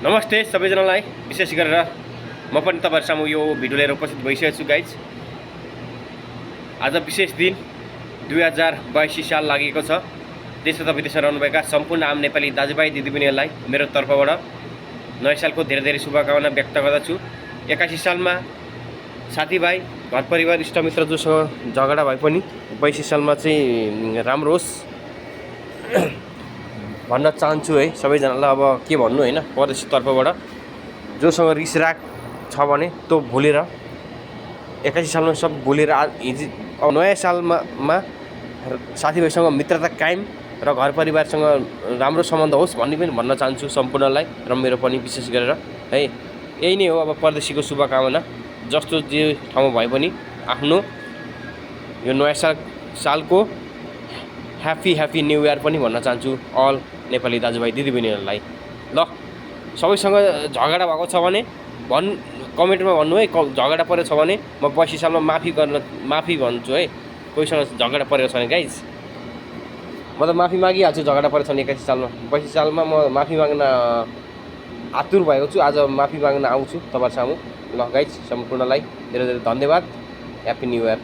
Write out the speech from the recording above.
नमस्ते सबैजनालाई। विशेष गरेर म पनि तपाईहरु सामु यो भिडियो लिएर उपस्थित भइसकेको छु गाइज। आज विशेष दिन 2082 साल लागेको छ। देश तथा विदेशमा रहनुभएका सम्पूर्ण आम नेपाली दाजुभाइ दिदीबहिनीहरूलाई मेरो तर्फबाट नयाँ सालको धेरै शुभकामना व्यक्त गर्दछु। 81 सालमा साथीभाइ घर परिवार इष्टमित्र जोसँग झगडा भए पनि 82 सालमा चाहिँ राम्रो होस् भन्न चाहन्छु है सबैजनालाई। अब के भन्नु हैन, परदेशी तर्फबाट जोसँग रिसराग छ भने त्यो भुलेर 81 सालमा सब भुलेर अब नयाँ सालमा साथीभाइसँग मित्रता कायम र घर परिवारसँग राम्रो सम्बन्ध होस् भन्ने पनि भन्न चाहन्छु सम्पूर्णलाई र मेरो पनि विशेष गरेर है। यही नै हो अब परदेशीको शुभकामना। जस्तो जे ठाउँमा भए पनि आफ्नो यो नयाँ सालको ह्याप्पी न्यू इयर पनि भन्न चाहन्छु अल नेपाली दाजुभाइ दिदीबहिनीहरूलाई। ल सबैसँग झगडा भएको छ भने कमेन्टमा भन्नु है। झगडा परेको छ भने म 82 सालमा माफी भन्छु है। कोहीसँग झगडा परेको छ भने गाइज म त माफी मागिहाल्छु। झगडा परेको छ भने 81 सालमा 82 सालमा म माफी माग्न आतुर भएको छु। आज माफी माग्न आउँछु तपाईहरु सामु। ल गाइज सम्पूर्णलाई धेरै धन्यवाद। Happy new year.